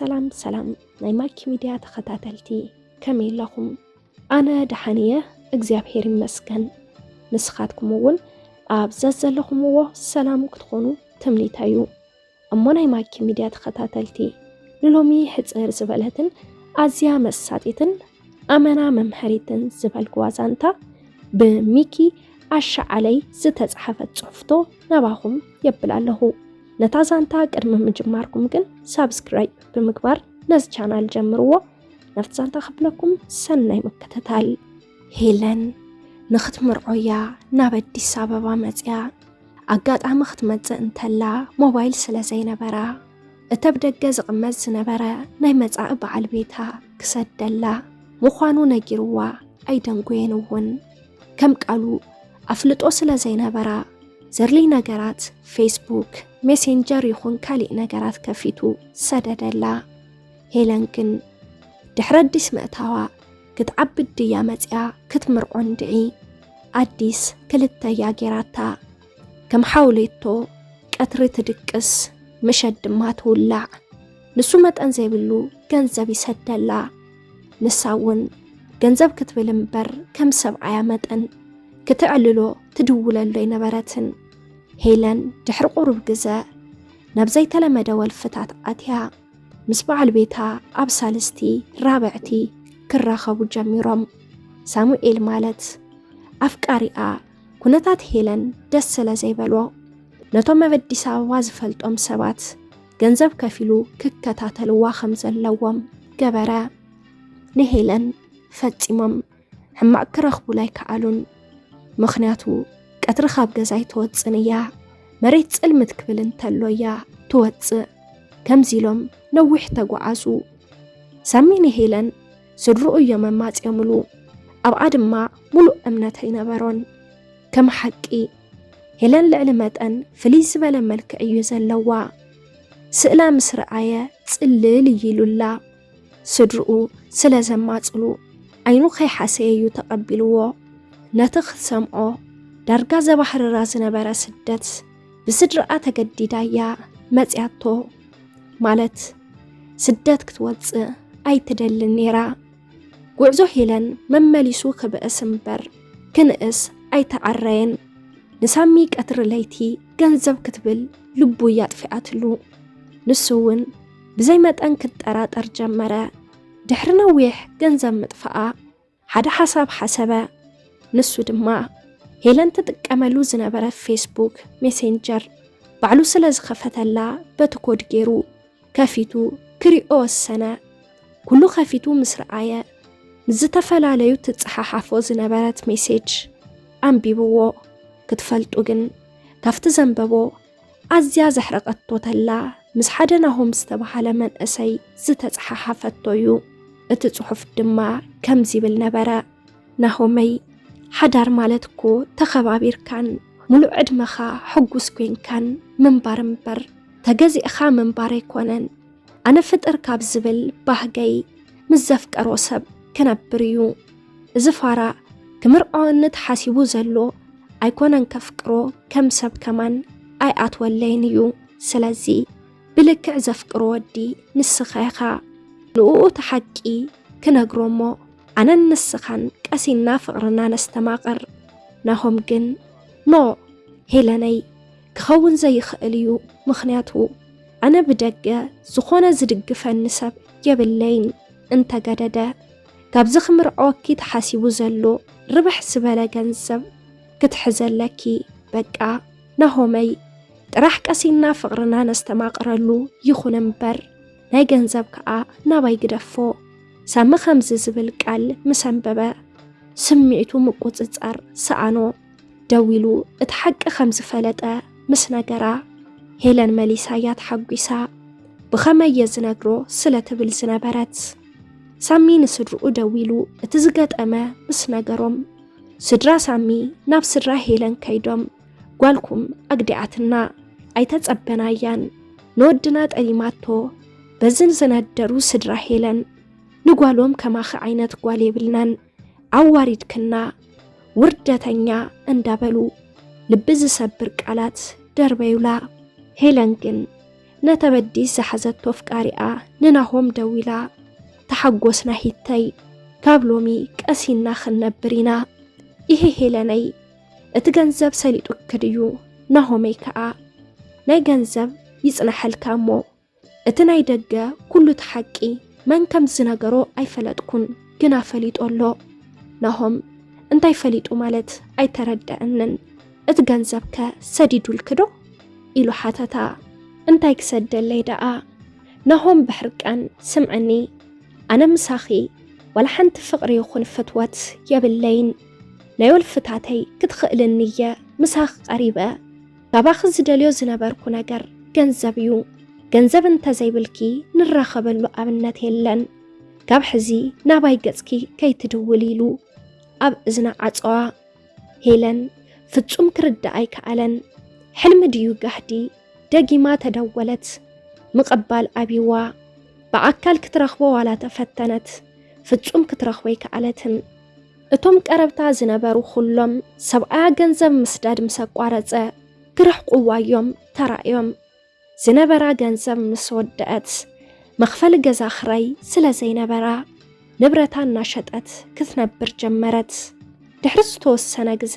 ሰላም ሰላም ናይ ማኪ ሚድያ ተኸታተልቲ፣ ከመይ ኣለኹም? ኣነ ደሓን እየ፣ እግዚኣብሔር ይመስገን። ንስኻትኩም እውን ኣብ ዘዘለኹምዎ ሰላም ክትኾኑ ትምኒተይ እዩ። እሞ ናይ ማኪ ሚድያ ተኸታተልቲ፣ ንሎሚ ሕጽር ዝበለትን ኣዝያ መሳጢትን ኣመና መምሀሪትን ዝበልክዋ ዛንታ ብሚኪ ኣሻዓለይ ዝተጻሕፈት ጽሑፍቶ ናባኹም የብል ኣለኹ። ነታ ዛንታ ቅድሚ ምጅማርኩም ግን ሳብስክራይብ ብምግባር ነዚ ቻናል ጀምርዎ። ናብቲ ዛንታ ክብለኩም ሰናይ ምክትታል። ሄለን ንኽትምርዖያ ናብ ኣዲስ ኣበባ መጽያ። ኣጋጣሚ ክትመጽእ እንተላ ሞባይል ስለ ዘይነበራ፣ እቲ ኣብ ደገ ዝቕመጥ ዝነበረ ናይ መጻኢ በዓል ቤታ ክሰደላ ምዃኑ ነጊርዋ ኣይደንጎየን እውን። ከም ቃሉ ኣፍልጦ ስለ ዘይነበራ፣ ዘድልይ ነገራት ፌስቡክ፣ ሜሴንጀር ይኹን ካሊእ ነገራት ከፊቱ ሰደደላ። ሄለን ግን ድሕሪ ኣዲስ ምእታዋ ክትዓብድ ድያ መጽያ ክትምርዖ እንድዒ ኣዲስ ክልተ እያ ጌራታ። ከም ሓውሌቶ ቀትሪ ትድቅስ ምሸት ድማ ትውላዕ። ንሱ መጠን ዘይብሉ ገንዘብ ይሰደላ። ንሳ እውን ገንዘብ ክትብል እምበር ከም ሰብኣያ መጠን ክትዕልሎ ትድውለሉ ኣይነበረትን። ሄለን ድሕሪ ቁሩብ ግዘ ናብ ዘይተለመደ ወልፍታት ኣትያ። ምስ በዓል ቤታ ኣብ ሳልስቲ ራብዕቲ ክራኸቡ ጀሚሮም። ሳሙኤል ማለት ኣፍቃሪኣ ኩነታት ሄለን ደስ ስለ ዘይበሎ፣ ነቶም ኣብ ኣዲስ ኣበባ ዝፈልጦም ሰባት ገንዘብ ከፊሉ ክከታተልዋ ከም ዘለዎም ገበረ። ንሄለን ፈጺሞም ሕማቕ ክረኽቡላ ኣይከኣሉን። ምኽንያቱ ቀትሪ ካብ ገዛ ኣይትወጽን እያ። መሬት ጽልምት ክብል እንተሎ እያ ትወጽእ። ከምዚ ኢሎም ነዊሕ ተጓዓዙ። ሳሚ ንሄለን ስድርኡ እዮም ኣማጽዮምሉ። ኣብኣ ድማ ሙሉእ እምነት ኣይነበሮን። ከም ሓቂ ሄለን ልዕሊ መጠን ፍልይ ዝበለ መልክዕ እዩ ዘለዋ። ስእላ ምስ ረኣየ ጽልል እዩ ኢሉላ። ስድርኡ ስለ ዘማጽሉ ዓይኑ ከይሓሰየ እዩ ተቐቢልዎ። ነቲ ክትሰምዖ ዳርጋ ዘባህርራ ዝነበረ ስደት ብስድርኣ ተገዲዳ እያ መጽያቶ። ማለት ስደት ክትወጽእ ኣይትደልን ነይራ። ጉዕዞ ሄለን መመሊሱ ክብእስ እምበር ክንእስ ኣይተዓረየን። ንሳሚ ቀትሪ ለይቲ ገንዘብ ክትብል ልቡ እያ ኣጥፊኣትሉ። ንሱ እውን ብዘይ መጠን ክጠራጠር ጀመረ። ድሕሪ ነዊሕ ገንዘብ ምጥፋኣ ሓደ ሓሳብ ሓሰበ። ንሱ ድማ ሄለን ትጥቀመሉ ዝነበረ ፌስቡክ ሜሴንጀር ባዕሉ ስለ ዝኸፈተላ በቲ ኮድ ገይሩ ከፊቱ ክሪኦ ወሰነ። ኩሉ ከፊቱ ምስ ረኣየ ምስ ዝተፈላለዩ ትጸሓሓፎ ዝነበረት ሜሴጅ ኣንቢብዎ። ክትፈልጡ ግን ካብቲ ዘንበቦ ኣዝያ ዘሕረቐቶ ተላ ምስ ሓደ ናሆም ዝተባህለ መንእሰይ ዝተጸሓሓፈቶ እዩ። እቲ ጽሑፍ ድማ ከምዚ ይብል ነበረ። ናሆመይ፣ ሓዳር ማለት እኮ ተኸባቢርካን ሙሉእ ዕድመኻ ሕጉስ ኮይንካን ምንባር እምበር ተገዚእኻ ምንባር ኣይኮነን። ኣነ ፍጥር ካብ ዝብል ባህገይ ምስ ዘፍቀሮ ሰብ ክነብር እዩ። እዚ ፋራ ክምርዖ እንተሓሲቡ ዘሎ ኣይኮነን ከፍቅሮ ከም ሰብ ከማን ኣይኣትወለይን እዩ። ስለዚ ብልክዕ ዘፍቅሮ ወዲ ንስኻ ኢኻ። ንእኡ እቲ ሓቂ ክነግሮ እሞ ኣነን ንስኻን ቀሲና ፍቕርና ነስተማቕር። ናሆም ግን ኖ ሄለነይ ክኸውን ዘይኽእል እዩ። ምኽንያቱ ኣነ ብደገ ዝኾነ ዝድግፈኒ ሰብ የብለይን። እንተገደደ ካብዚ ክምርዖኪ ተሓሲቡ ዘሎ ርብሕ ዝበለ ገንዘብ ክትሕዘለኪ በቃ ናሆመይ ጥራሕ ቀሲና ፍቕርና ነስተማቕረሉ ይኹን እምበር ናይ ገንዘብ ከኣ ናባይ ግደፎ። ሳሚ ከምዚ ዝብል ቃል ምስ ኣንበበ ስምዒቱ ምቁጽጻር ሰኣኖ። ደዊሉ እቲ ሓቂ ከም ዝፈለጠ ምስ ነገራ፣ ሄለን መሊሳ እያ ተሓጒሳ። ብኸመይ እየ ዝነግሮ ስለ ትብል ዝነበረት። ሳሚ ንስድርኡ ደዊሉ እቲ ዝገጠመ ምስ ነገሮም፣ ስድራ ሳሚ ናብ ስድራ ሄለን ከይዶም፣ ጓልኩም ኣግዲዓትና ኣይተጸበናያን፣ ንወድና ጠሊማቶ። በዝን ዝነደሩ ስድራ ሄለን ንጓሎም ከማኺ ዓይነት ጓል የብልናን፣ ኣዋሪድክና፣ ውርደተኛ እንዳበሉ ልቢ ዝሰብር ቃላት ደርበዩላ። ሄለን ግን ነተበዲ ዝሓዘቶ ኣፍቃሪኣ ንናሆም ደዊላ፣ "ተሓጎስና ሂተይ፣ ካብ ሎሚ ቀሲና ክንነብር ኢና። ይሄ ሄለነይ፣ እቲ ገንዘብ ሰሊጡኪ ድዩ?" ናሆመይ ከኣ፣ "ናይ ገንዘብ ይጽናሐልካ እሞ፣ እቲ ናይ ደገ ኩሉ እቲ ሓቂ መን ከም ዝነገሮ ኣይፈለጥኩን፣ ግና ፈሊጡ ኣሎ።" ናሆም፣ "እንታይ ፈሊጡ ማለት? ኣይተረደአንን። እቲ ገንዘብከ ሰዲዱልኪ ዶ?" ኢሉ ሓተታ። "እንታይ ክሰደለይ ደኣ?" ናሆም ብሕርቃን፣ "ስምዕኒ፣ ኣነ ምሳኺ ዋላ ሓንቲ ፍቕሪ ይኹን ፍትወት የብለይን። ናይ ወልፍታተይ ክትኽእልኒ እየ ምሳኺ ቀሪበ። ካባኺ ዝደልዮ ዝነበርኩ ነገር ገንዘብ እዩ። ገንዘብ እንተዘይብልኪ ንራኸበሉ ኣብነት የለን። ካብ ሕዚ ናባይ ገጽኪ ከይትድውሊ" ኢሉ ኣብ እዝና ዓጸዋ። ሄለን ፍጹም ክርዳእ ኣይከኣለን። ሕልሚ ድዩ ጋህዲ? ደጊማ ተደወለት። ምቕባል ኣብይዋ። ብኣካል ክትረኽቦ ዋላ ተፈተነት፣ ፍጹም ክትረኽቦ ኣይከኣለትን። እቶም ቀረብታ ዝነበሩ ኩሎም፣ ሰብኣያ ገንዘብ ምስዳድ ምስ ኣቋረጸ፣ ክርሕቕዋ እዮም ተራእዮም። ዝነበራ ገንዘብ ምስ ወደአት፣ መኽፈሊ ገዛ ክራይ ስለ ዘይነበራ፣ ንብረታ እናሸጠት ክትነብር ጀመረት። ድሕሪ ዝተወሰነ ግዘ፣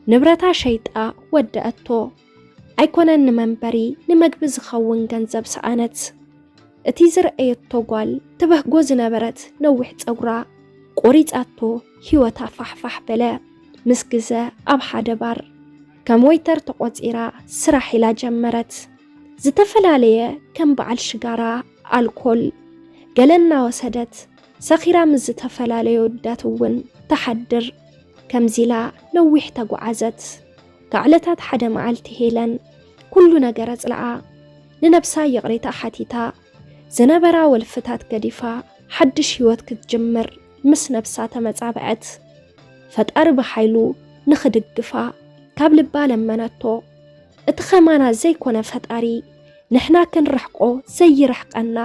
ንብረታ ሸይጣ ወደአቶ። ኣይኮነን ንመንበሪ፣ ንመግቢ ዝኸውን ገንዘብ ሰኣነት። እቲ ዝረኣየቶ ጓል ትበህጎ ዝነበረት ነዊሕ ጸጉራ ቆሪጻቶ፣ ህይወታ ፋሕፋሕ በለ። ምስ ግዘ ኣብ ሓደ ባር ከም ወይተር ተቖጺራ ስራሕ ኢላ ጀመረት። ዝተፈላለየ ከም በዓል ሽጋራ፣ ኣልኮል ገለ እናወሰደት ሰኺራ ምስ ዝተፈላለየ ወዳት እውን ትሓድር። ከምዚ ኢላ ነዊሕ ተጓዓዘት። ካብ ዕለታት ሓደ መዓልቲ ሄለን ኩሉ ነገር ኣጽልኣ። ንነብሳ ይቕሬታ ሓቲታ። ዝነበራ ወልፍታት ገዲፋ ሓድሽ ህይወት ክትጅምር ምስ ነብሳ ተመጻብዐት። ፈጣሪ ብሓይሉ ንኽድግፋ ካብ ልባ ለመነቶ። እቲ ኸማና ዘይኮነ ፈጣሪ ንሕና ክንርሕቆ ዘይርሕቀና፣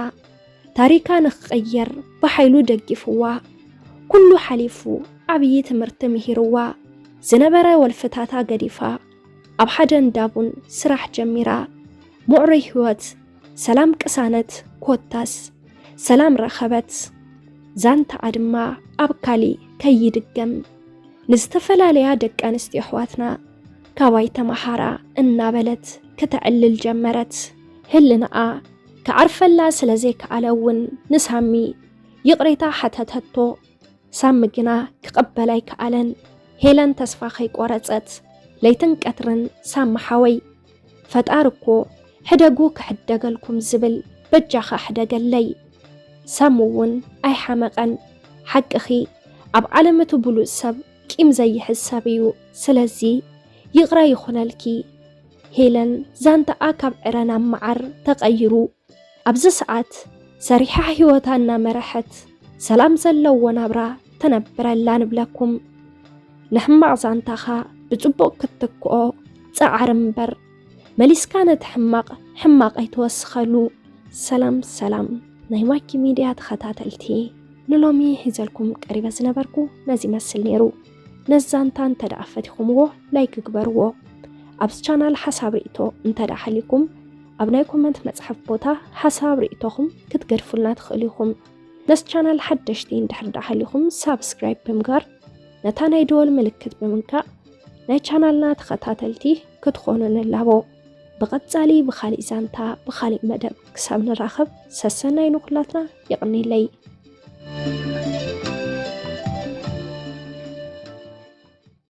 ታሪካ ንኽቕየር ብሓይሉ ደጊፍዋ። ኩሉ ሓሊፉ ዓብዪ ትምህርቲ ምሂርዋ። ዝነበረ ወልፍታታ ገዲፋ ኣብ ሓደ እንዳ ቡን ስራሕ ጀሚራ። ምዕሩይ ህይወት፣ ሰላም ቅሳነት፣ ኮታስ ሰላም ረኸበት። ዛንታኣ ድማ ኣብ ካሊእ ከይድገም፣ ንዝተፈላለያ ደቂ ኣንስትዮ ኣሕዋትና ካባይ ተመሃራ እናበለት ከተዕልል ጀመረት። ህልናኣ ክዓርፈላ ስለ ዘይከኣለ እውን ንሳሚ ይቕሬታ ሓተተቶ። ሳሚ ግና ክቕበል ኣይከኣለን። ሄለን ተስፋ ከይቆረጸት ለይትን ቀትርን፣ "ሳሚ ሓወይ፣ ፈጣሪ እኮ ሕደጉ ክሕደገልኩም ዝብል፣ በጃኻ ሕደገለይ።" ሳሚ እውን ኣይሓመቐን። "ሓቅኺ፣ ኣብ ዓለም እቲ ብሉጽ ሰብ ቂም ዘይሕዝ ሰብ እዩ። ስለዚ ይቕረ ይኹነልኪ።" ሄለን ዛንታኣ ካብ ዕረ ናብ መዓር ተቐይሩ። ኣብዚ ሰዓት ሰሪሓ ህይወታ እናመረሐት ሰላም ዘለዎ ናብራ ተነብር ኣላ ንብለኩም። ንሕማቕ ዛንታኻ ብጽቡቕ ክትትክኦ ጸዓር እምበር፣ መሊስካ ነቲ ሕማቕ ሕማቕ ኣይትወስኸሉ። ሰላም ሰላም ናይ ማኪ ሚድያ ተኸታተልቲ፣ ንሎሚ ሒዘልኩም ቀሪበ ዝነበርኩ ነዚ ይመስል ነይሩ። ነዚ ዛንታ እንተ ደኣ ፈቲኹምዎ ላይክ ግበርዎ። ኣብዚ ቻናል ሓሳብ ርእይቶ እንተ ደኣ ሃልዩኩም ኣብ ናይ ኮመንት መጽሓፍ ቦታ ሓሳብ ርእይቶኹም ክትገድፉልና ትኽእሉ ኢኹም። ነዚ ቻናል ሓደሽቲ እንድሕር ደኣ ሃልዩኩም ሳብስክራይብ ብምግባር ነታ ናይ ደወል ምልክት ብምንካእ ናይ ቻናልና ተኸታተልቲ ክትኾኑ ንላቦ። ብቐጻሊ ብኻሊእ ዛንታ ብኻሊእ መደብ ክሳብ ንራኸብ ሰሰናይ ንኹላትና የቕንይለይ።